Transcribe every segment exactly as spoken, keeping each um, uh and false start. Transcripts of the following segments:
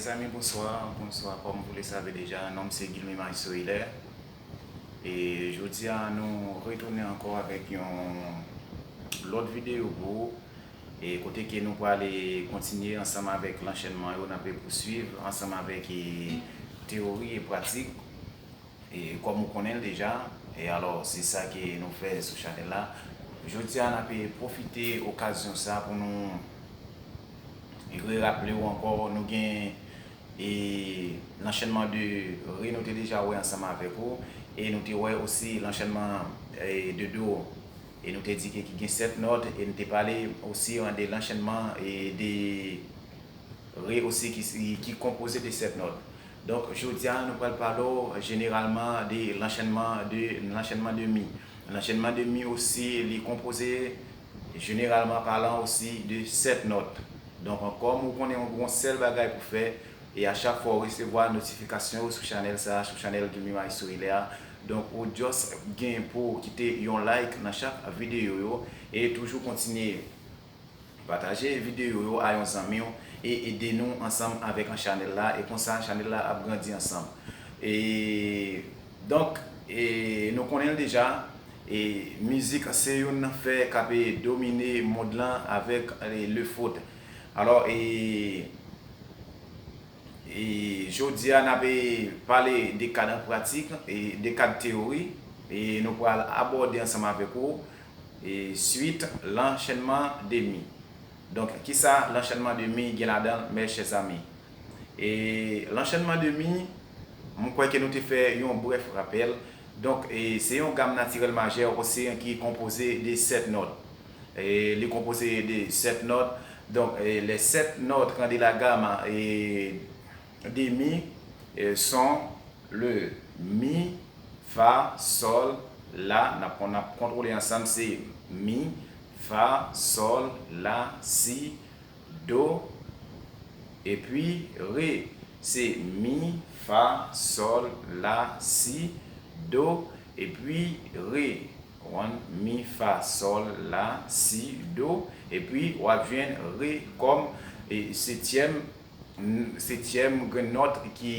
Mezanmi, bonswa, bonswa. Kòm vous le savez déjà, non m se Guilmy Maestro Hilaire. E jodi a, nou retounen ankò avèk yon lòt videyo pou ou. E kote ke nou prale kontinye ansanm avèk lanchènman yo, n ape pouswiv ansanm avèk, e, teyori e pratik. E kòm ou konnen l deja, e alò, se sa ke nou fè sou chanèl la. Jodi a, n ape pwofite okazyon sa pou nou reraple w ankò, nou gen, e, lanchènman de re, nou te deja wè ansanm avèk ou, e nou te wè osi lanchènman, e, de do, e nou te di ke ki gen sèt nòt, e nou te pale osi, an, de lanchènman, e, de re osi ki, ki konpoze de sèt nòt. Donk, jodi a, nou pral pale w jeneralman de lanchènman de, lanchènman de mi. Lanchènman de mi osi, li konpoze jeneralman palan osi de sèt nòt. Donk, kòm ou konnen, ou gen yon sèl bagay pou fè, e a chak fwa ou resevwa notifikasyon yo sou chanèl sa, sou chanèl Guilmy Maestro Hilaire a, donk ou just gen pou kite yon like nan chak videyo yo, e toujou kontinye pataje videyo yo a yon zanmi w e ede nou ansanm avèk an chanèl la, e konsa chanèl la ap grandi ansanm. E donk, e nou konnen l deja, e mizik se youn nan fè k ape domine mond lan avèk, e, le foot. Alò, e, e jodi a, n ape pale de kad an pratik, e de kad teyori, e nou pral abòde ansanm avèk ou, e swit lanchènman de mi. Donk, kisa lanchènman de mi gen ladan l, mes chers amis? E lanchènman de mi, mwen kwè ke nou te fè yon brèf rapèl. Donk, e se yon gam natirèl majè osi ki konpoze de sèt nòt. E li konpoze de sèt nòt. Donk, e les sept notes de la gamme, e de mi, e, sont le mi, fa, sol, la. N ap, n ap kontwole ansanm, se mi, fa, sol, la, si, do, epi re. Se mi, fa, sol, la, si, do, epi re. Konprann? Mi, fa, sol, la, si, do, epi w ap jwenn re kòm, e, setyèm, n-, setyèm grenn nòt ki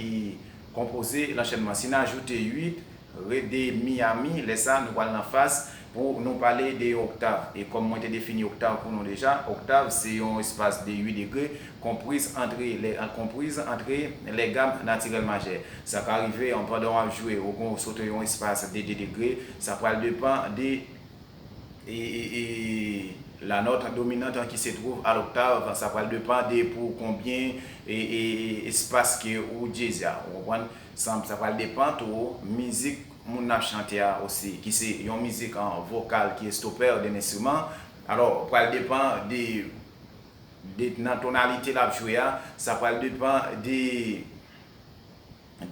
konpoze lanchènman. Si n ajoute uit, re de mi a mi, lè sa a, nou pral nan fas pou nou pale de yon oktav. E kòm mwen te defini oktav pou nou deja, oktav se yon espas de uit degre, comprise entre les, comprise entre les gammes naturelles majeures. Sa ka rive, an, pandan w ap jwe, ou gon, w sote yon espas de de degre, sa pral depann de, e, e, e, la note dominante qui se trouve à l'octave, sa pral depann de pou konbyen, e, e, e, espas ke ou dyeze a, ou konprann? Sa, sa pral depann tou mizik moun nan ap chante a osi, ki se yon mizik an vokal ki estopè de enstriman. Alò, pral depann de de, nan tonalite l ap jwe a, sa pral depann de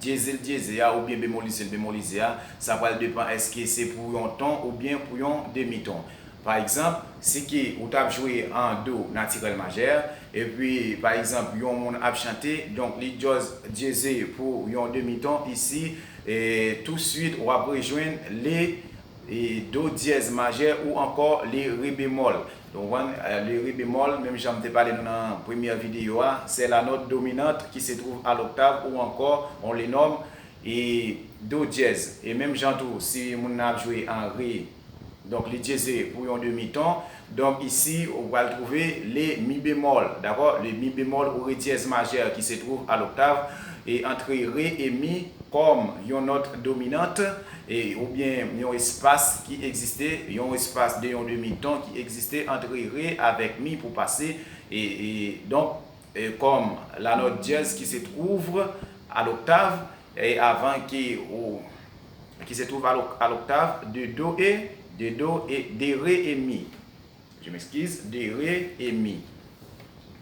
dyeze l dyeze a oubyen bemolize l bemolize a, sa pral depann èske se pou yon ton oubyen pou yon demiton. Pa egzanp, si ke ou t ap jwe an do natirèl majè, epi, pa egzanp, yon moun ap chante, donk li just dyeze pou yon demiton isi, e touswit w ap rejwenn le e do dyèz majè ou ankò le re bemòl. Donk, w konprann, e, le re bemòl, menm jan m te pale nou nan premyè videyo a, c'est la note dominante qui se trouve à l'octave ou encore on le nomme e do dyèz. E menm jan tou, si moun nan ap jwe an re, donk li dyeze pou yon demiton. Donk isi, ou pral twouve le mi bemòl, dakò? Le mi bemòl ou re dyèz majè qui se trouve à l'octave, e entre re e mi, kòm yon nòt dominant, e, oubyen yon espas ki egziste, yon espas de yon demi ton ki egziste ant re avèk mi pou pase, e, e, donk, e, kòm la nòt dyèz ki se twouv a loktav, e, avan ki ou, ki se twouv a l'oc-, à l'octave de do e, de do e, de re e mi. Je m'excuse, de re e mi.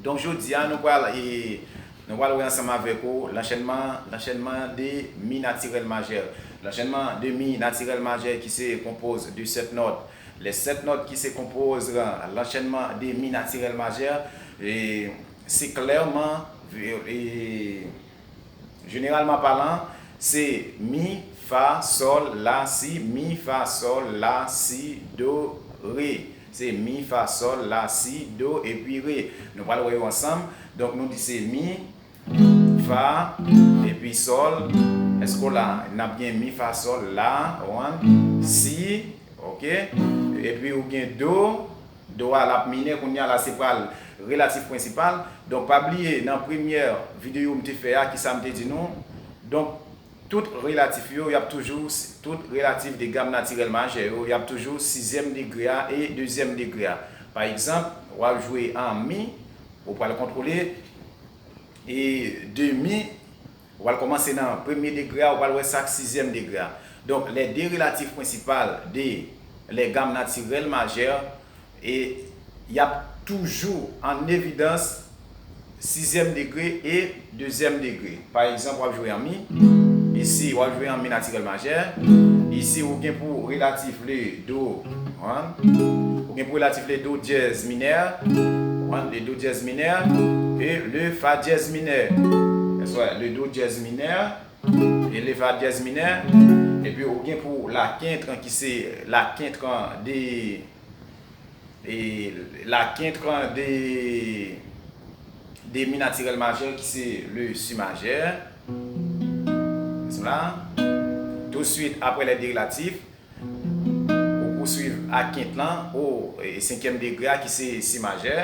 Donk, jodi a, nou pral, e, nou pral wè ansanm avèk ou l'enchaînement, l'enchaînement de mi naturel majeur. L'enchaînement de mi naturel majeur qui se compose de sept notes. Les sept notes qui se composent, euh, l'enchaînement de mi naturel majeur, e, se klèman, e, jeneralman palan, se mi, fa, sòl, la, si, mi, fa, sòl, la, si, do, re. Se mi, fa, sòl, la, si, do, epi re. Nou pral wè yo ansanm. Donk, nou di se mi, fa, epi sòl. Èske w la? N ap gen mi, fa, sòl, la, one, si, oke? Epi ou gen do, do a l ap minè, kounye a la se pral relatif prensipal. Donk, pa bliye, nan premyè videyo m te fè a, kisa m te di nou? Donk, tout relatif yo, y ap toujou, tout relatif de gam natirèl majè yo, y ap toujou sizyèm degre a e dezyèm degre a. Pa egzanp, w ap jwe an mi, ou pral kontwole, e de mi, w al kòmanse nan premye degre a, ou pral wè sa k sizyèm degre a. Donk, les deux relatifs principaux de les gammes naturelles majeures, e y ap toujou an evidans sizyèm degre e dezyèm degre. Pa egzanp, w ap jwe an mi. Isi, w ap jwe an mi natirèl majè. Isi, ou gen pou relatif le do, hein? Ou gen pou relatif le do dyèz minè, hein? Le do dyèz minè e le fa dyèz minè. Èske le do dyèz minè e le fa dyèz minè? Epi ou gen pou la quinte ki se la quinte de, e la quinte de, de mi natirèl majè ki se le si majè. Sila. Touswit apre les deux relatifs, ou pouswiv a quinte lan, o, e, senkyèm degre a ki se si majè,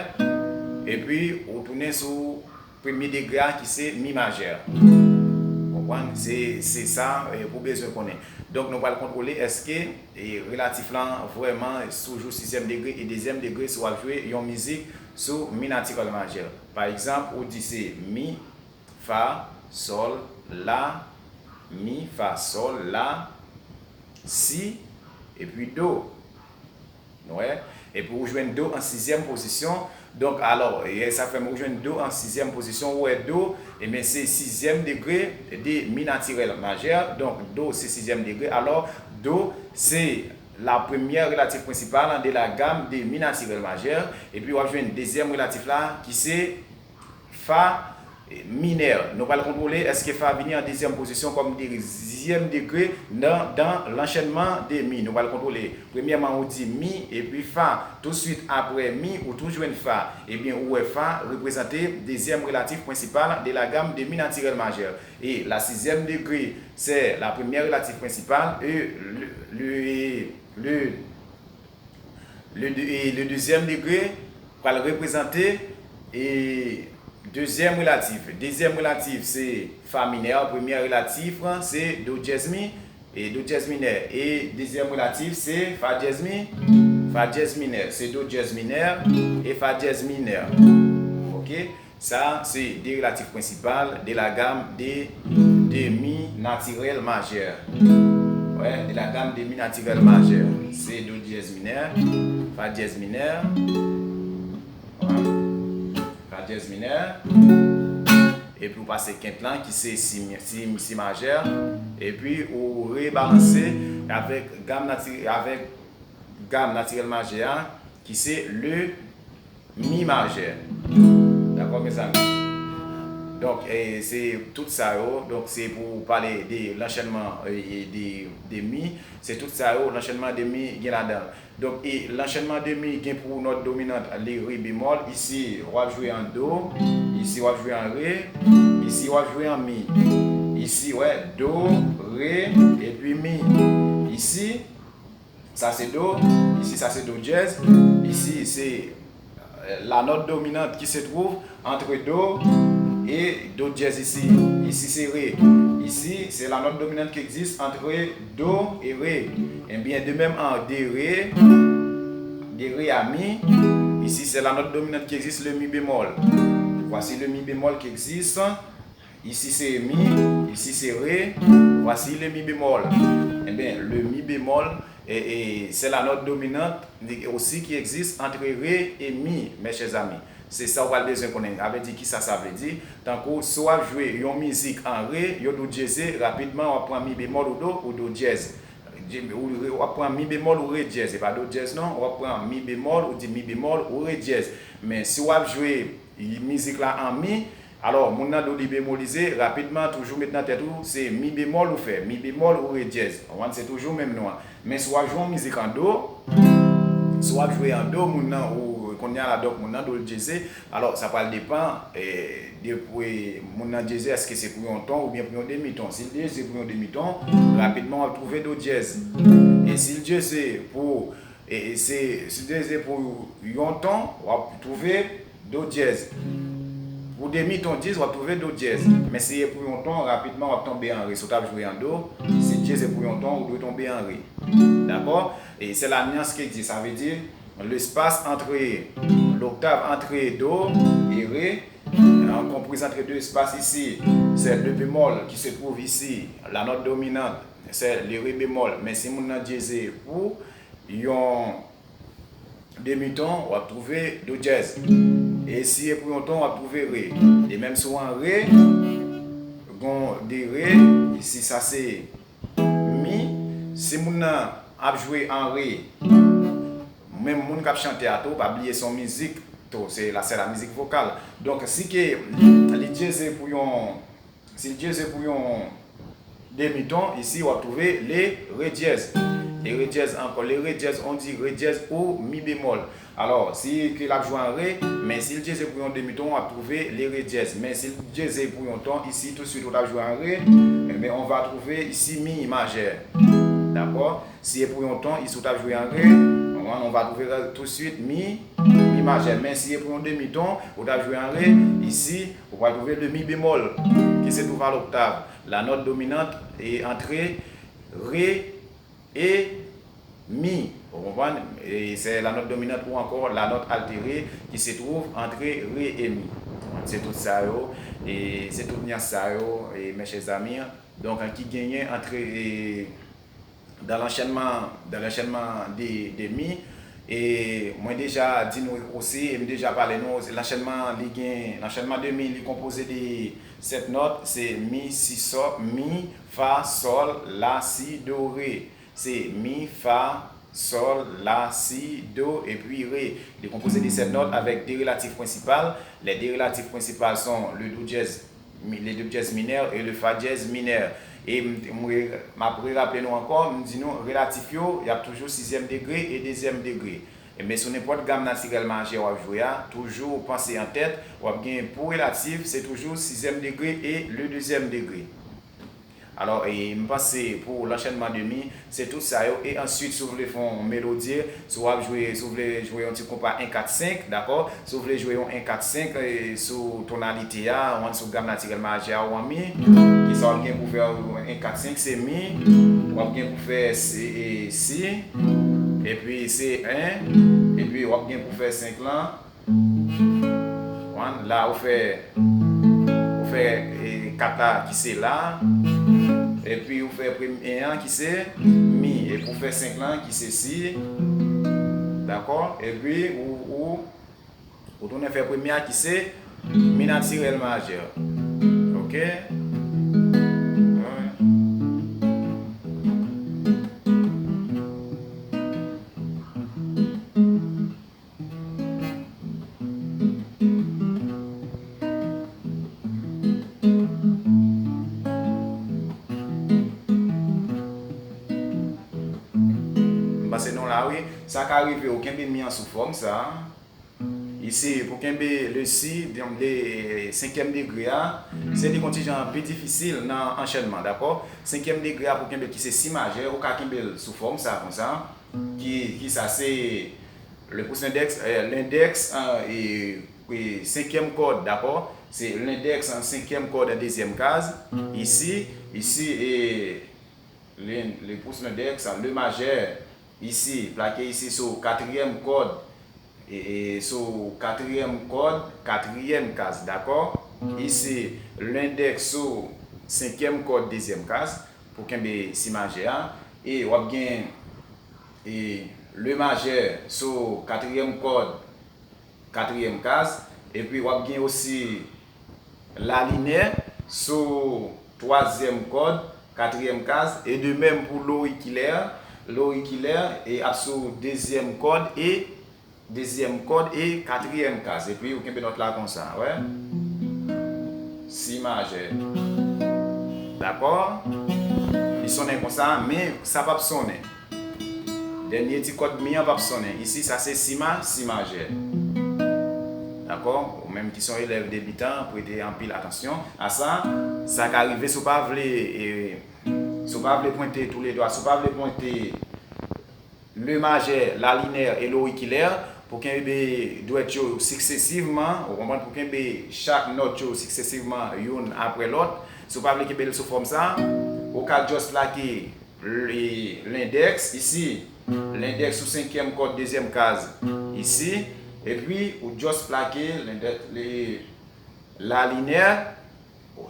epi ou tounen sou premye degre a ki se mi majè. Konprann? Se, se sa, e, pou bezwen konnen. Donk, nou pral kontwole èske, e, relatif lan vrèman toujou sizyèm degre e dezyèm degre si w ap jwe yon mizik sou mi natirèl majè. Pa egzanp, ou di se mi, fa, sòl, la, mi, fa, sòl, la, si, epi do. Nou wè? Epi ou jwenn do an sizyèm pozisyon. Donk, alò, e sa fè m ou jwenn do an sizyèm pozisyon. Ou wè do, ebyen, se sizyèm degre de mi natirèl majè. Donk, do, se sizyèm degre. Alò, do, se la première relative principale de la gamme de mi naturel majeur. Epi w ap jwenn dezyèm relatif la, ki se fa minè. Nou pral kontwole èske fa vini an dezyèm pozisyon kòm dezyèm degre nan, dans l'enchaînement de mi. Nou pral kontwole. Premyèman, ou di mi epi fa. Touswit apre mi, ou tou jwenn fa. Ebyen, ou wè fa reprezante dezyèm relatif prensipal de la gamme de mi naturel majeur. E la sizyèm degre, se la première relative principale, e le, le, le Le, de- e le dezyèm degre pral reprezante, e, dezyèm relatif. Dezyèm relatif se fa minè, premyè relatif se do dyèz mi, e do dyèz minè. E dezyèm relatif se fa dyèz mi, fa dyèz minè. Se do dyèz minè e fa dyèz minè. Oke? Sa, se de relatif prensipal de la gamme de, de mi naturel majeur. Wè, de la gamme de mi naturel majeur. Se do dyèz minè, fa dyèz minè, fa dyèz minè, epi ou pase kent lan ki se si, si, si majè, epi ou rebalanse avèk gam nati-, avèk gam natirèl majè a, ki se le mi majè. Dakò, mezanmi? Donk, e, se tout sa yo. Donk, se pou pale de l'enchaînement, e, e, de, de mi. Se tout sa yo, l'enchaînement de mi gen ladan l. Donk, e, l'enchaînement de mi gen pou nòt dominant le re bemòl. Isi, w ap jwe an do. Isi, w ap jwe an re. Isi, w ap jwe an mi. Isi, wè, do, re, epi mi. Isi, sa se do, isi sa se do dyèz, isi se, euh, la note dominante qui se trouve entre do, et do dièse ici. Ici, c'est ré. Ici, c'est la note dominante qui existe entre do et ré. Eh bien, de même en dé ré, dé ré à mi. Ici, c'est la note dominante qui existe, le mi bémol. Voici le mi bémol qui existe. Ici, c'est mi. Ici, c'est ré. Voici le mi bémol. Eh bien, le mi bémol, et, et c'est la note dominante aussi qui existe entre ré et mi, mes chers amis. Se sa w pral bezwen konnen. Sa vle di, kisa sa vle di? Tankou, si w ap jwe yon mizik an ré, yon do dyeze, rapidman, w ap pran mi bemòl ou do, ou do dyèz. Ou, w ap pran mi bemòl ou ré dyèz. E pa do dyèz, non. W ap pran mi bemòl, ou di mi bemòl ou ré dyèz. Men, si w ap jwe mizik la an mi, alò, moun nan do li bemolize, rapidman, toujou met nan tèt ou, se mi bemòl ou fè, mi bemòl ou ré dyèz. Ou konprann? Se toujou menm non an. Men si w ap jwe yon mizik an do, si w ap jwe an do, moun nan, ou, kounye a la, donk, moun nan do l dyeze, alò, sa pral depann, eh, de pou, eh, moun nan dyeze, èske se pou yon ton oubyen pou yon demi ton. Si l dyeze pou yon demi ton, rapidman, w ap twouve do dyèz. E si l dyeze pou, e, e se, si l dyeze pou yon ton, w ap twouve do dyèz. Pou demi ton dyèz, w ap twouve do dyèz. Men si e pou yon ton, rapidman, w ap tonbe an ré. Si w t ap jwe an do, si dyèz e pou yon ton, ou dwe tonbe an ré. Dakò? Et c'est la nuance qui existe. Ça veut dire l'espace entre l'octave entre do et ré, euh, comprise entre deux espaces ici, c'est le bémol qui se trouve ici, la note dominante, c'est le ré bémol. Men si moun nan dyeze pou yon demi ton, w ap twouve do dyèz. E si e pou yon ton, w ap twouve ré. E menm si w an ré, gon de ré, si sa se mi, si moun nan ap jwe an ré, menm moun k ap chante a tou, pa bliye se yon mizik tou, se la, se la mizik vokal. Donk, si ke li dyeze pou yon, si l dyeze pou yon demi ton, isi w ap twouve le ré dyèz. Le ré dyèz ankò, le ré dyèz, on di ré dyèz ou mi bemòl. Alò, si ke l ap jwe an ré, men si l dyeze pou yon demi ton, w ap twouve le ré dyèz. Men si l dyeze pou yon ton, isi, touswit, ou t ap jwe an ré, enben, on va trouver ici mi majè. Dakò? Si e pou yon ton, isi, ou t ap jwe an ré, on va trouver touswit mi, mi majè. Men si e pou yon demi ton, ou t ap jwe an ré, isi, ou pral twouve le mi bemòl, qui se trouve à l'octave, la note dominante est entre ré et mi. Ou konprann? E se la note dominante ou ankò la note altérée qui se trouve entre ré et mi. Se tout sa yo, e se tout nyans sa yo, e mes chers amis, donk, ki genyen antre, e, dans l'enchaînement, dans l'enchaînement de, de mi. E mwen deja di nou osi, e m deja pale nou, lanchènman li gen, l'enchaînement de mi, li konpoze de sèt nòt, se mi, si, sò, mi, fa, sòl, la, si, do, re. Se mi, fa, sòl, la, si, do, epi re. Li konpoze de sèt nòt avèk de relatif prensipal. Les deux relatifs principaux sont le do dièse mi-, le do dièse mineur et le fa dièse mineur. E m, m re-, m ap reraple nou ankò, m di nou relatif yo, y ap toujou sizyèm degre e dezyèm degre. Enben, sou nenpòt gam natirèl majè w ap jwe a, toujou panse an tèt, w ap gen pou relatif, se toujou sizyèm degre e le dezyèm degre. Alò, e, m panse pou l'enchaînement de mi, se tout sa yo. E answit, si w vle fè yon melodi, si w ap jwe, si w vle jwe yon ti konpa en kat senk, dakò? Si w vle jwe yon en kat senk, e, sou tonalite a, w ann sou gam natirèl majè a, w an mi, kisa w ap gen pou fè yon en kat senk, se mi, w ap gen pou fè si, e, si, epi se en, epi w ap gen pou fè senk lan, konprann? La, ou fè, ou fè, e, kat la ki se la, epi ou fè premye an ki se mi, epi ou fè senk lan ki se si, dakò? Epi ou, ou, ou tounen fè premye a ki se mi natirèl majè. Oke? M panse nou la, wi. Sa ka rive ou kenbe mi an sou fòm sa. Isi, pou kenbe le si, donk, le senkyèm degre a, se li gon ti jan pi difisil nan anchènman, dakò? Senkyèm degre a pou kenbe ki se si majè, ou ka kenbe l sou fòm sa, konsa. Ki, ki sa, se le pouce index, euh, l'index, euh, e, e senkyèm kòd, dakò? Se lendèks an senkyèm kòd an dezyèm kaz. Isi, isi, e, le, le pous lendèks an le majè. Isi, plake isi sou katriyèm kòd, e, e, sou katriyèm kòd, katriyèm kaz, dakò? Isi, lendèks sou senkyèm kòd, dezyèm kaz, pou kenbe si majè a. E w ap gen, e, le majè sou katriyèm kòd, katriyèm kaz. Epi w ap gen osi la linè sou twazyèm kòd, katriyèm kaz, e de menm pou lorikilè. Lorikilè, e ap sou dezyèm kòd e dezyèm kòd e katriyèm kaz. Epi ou kenbe nòt la konsa, wè. Si majè. Dakò? Li sonnen konsa, men sa p ap sonnen. Dènye ti kòd mi an p ap sonnen. Isi, sa se si ma, si majè. Dakò? Ou menm ki se yon elèv debitan, prete anpil atansyon a sa. Sa ka rive si w pa vle, e, si w pa vle pwente toulèdwa, si w pa vle pwente le majè, la linè e lorikilè, pou kenbe dwèt yo siksesivman, ou konprann, pou kenbe chak nòt yo siksesivman youn apre lòt. Si w pa vle kenbe l sou fòm sa, ou ka just plake le, lendèks isi, lendèks sou senkyèm kòd dezyèm kaz isi, epi ou just plake lendèks, le, la linè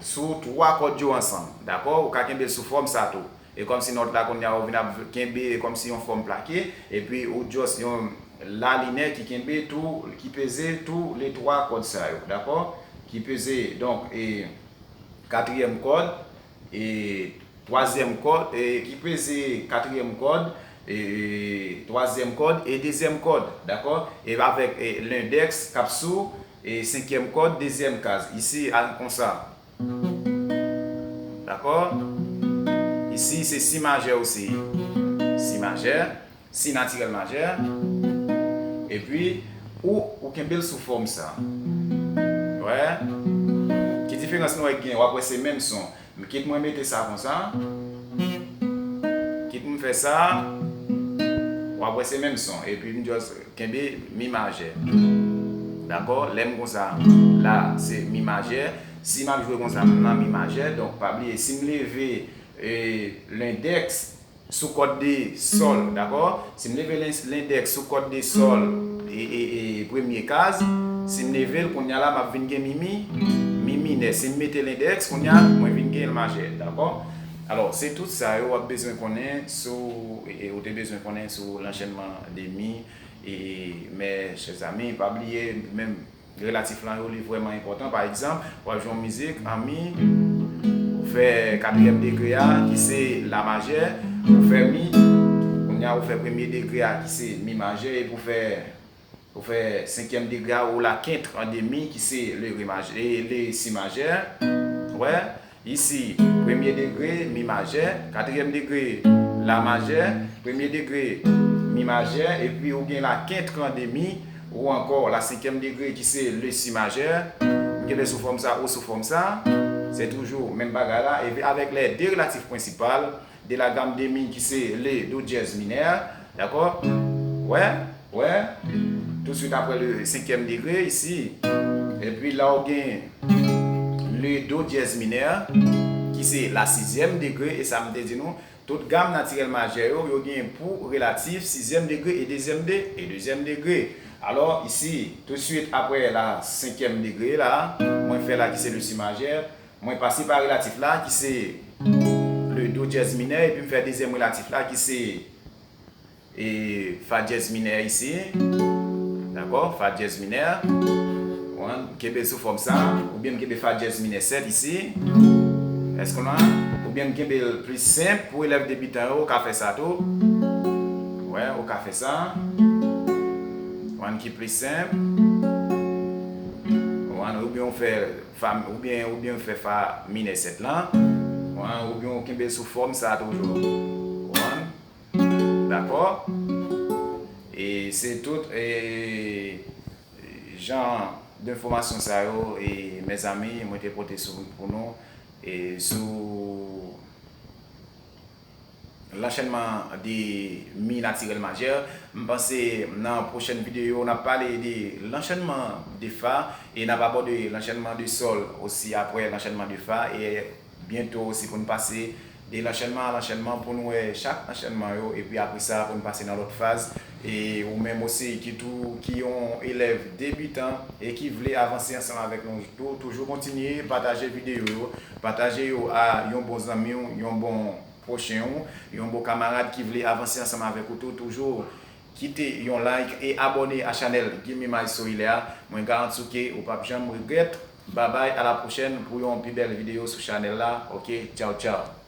sou twa kòd yo ansanm, dakò? Ou ka kenbe l sou fòm sa tou. E kòmsi nòt la kounye a ou vin ap kenbe kòmsi yon fòm plake, epi ou just yon la linè ki kenbe tou, ki peze tou le twa kòd sa yo, dakò? Ki peze, donk, e, katriyèm kòd, e, twazyèm kòd, e, ki peze katriyèm kòd, e, twazyèm kòd e dezyèm kòd, dakò? E avèk, e, lendèks k ap sou, e, senkyèm kòd, dezyèm kaz. Isi, al konsa. Dakò? Isi, se si majè osi. Si majè, si natirèl majè. Epi, ou, ou kenbe l sou fòm sa. Wè? Ki diferans nou wè k gen? W ap wè se menm son. Kit mwen mete sa konsa. Kit m fè sa. W ap wè se menm son. Epi m just kenbe mi majè. Dakò? Lè m konsa, la, se mi majè. Si m ap jwe konsa, m nan mi majè. Donk, pa bliye, si m leve, e, lendèks sou kòd de sòl, dakò? Si m leve len-, lendèks sou kòd de sòl, e, e, e, premye kaz, si m leve l, kounye a la, m ap vin gen mi, mi, mi minè. Si m mete lendèks, kounye a, mwen vin gen l majè, dakò? Alò, se tout sa yo w ap bezwen konnen sou, e, e, ou te bezwen konnen sou lanchenman de mi, e, mes chers amis, pa bliye, menm relatif lan yo, li vrèman enpòtan. Pa egzanp, w ap jwe yon mizik an mi, ou fè katriyèm degre a, ki se la majè, ou fè mi, kounye a ou fè premye degre a, ki se mi majè, epi ou fè, ou fè senkyèm degre a, ou la quinte en de mi, ki se le re majè, le si majè. Wè, isi, premye degre, mi majè, katriyèm degre, la majè, premye degre, mi majè, epi ou gen la quinte en de mi, ou ankò la senkyèm degre ki se le si majè. M kenbe sou fòm sa ou sou fòm sa. Se toujou menm bagay la. Epi avèk les deux relatifs principales de la gamme de mi ki se le do dyèz minè. Dakò? Wè, wè. Tousuit apre le senkyèm degre isi. Epi la ou gen le do dyèz minè ki se la sizyèm degre. E sa m te di nou, tout gam natirèl majè yo, yo gen pou relatif sizyèm degre e dezyèm de, e dezyèm degre. Alò, isi, tousuit apre la senkyèm degre la, mwen fè la ki se le si majè, mwen pase pa relatif la ki se le do dyèz minè, epi m fè dezyèm relatif la ki se, e, fa dyèz minè isi. Dakò? Fa dyèz minè. Wan, kenbe l sou fòm sa. Oubyen m kenbe fa dyèz minè sèt isi. Èske w la? Oubyen m kenbe l pli senp pou elèv debitan yo, ou ka fè sa tou. Wè, ou ka fè sa. Wan ki pli senp. Wan, oubyen w fè fa, oubyen, oubyen w fè fa minè sèt lan. Wan, oubyen w kenbe l sou fòm sa toujou. Wan. Dakò? E se tout, e, jan de enfòmasyon sa yo, e, mezanmi, mwen te pote sou, pou nou, e, sou lanchanman de mi natirèl majè. M panse nan pwochèn videyo, n ap pale de lanchanman de fa e n ap abòde lanchanman de sòl osi apre lanchanman de fa. E byento osi pou n pase de lanchanman a lanchanman pou n wè chak lanchanman yo, epi apre sa pou n pase nan lòt faz. E ou menm osi ki tou ki yon elèv debitan e ki vle avanse ansanm avèk nou tou, toujou kontinye pataje videyo yo, pataje yo a yon bon zanmi w, yon bon pwochen w, yon bon kamarad ki vle avanse ansanm avèk ou tou, toujou kite yon like e abòne a chanèl Gimme My Soy la. Mwen garanti w ke ou p ap janm regrèt. Babay, a la pwochèn pou yon pi bèl videyo sou chanèl la. Ok, tchaw tchaw.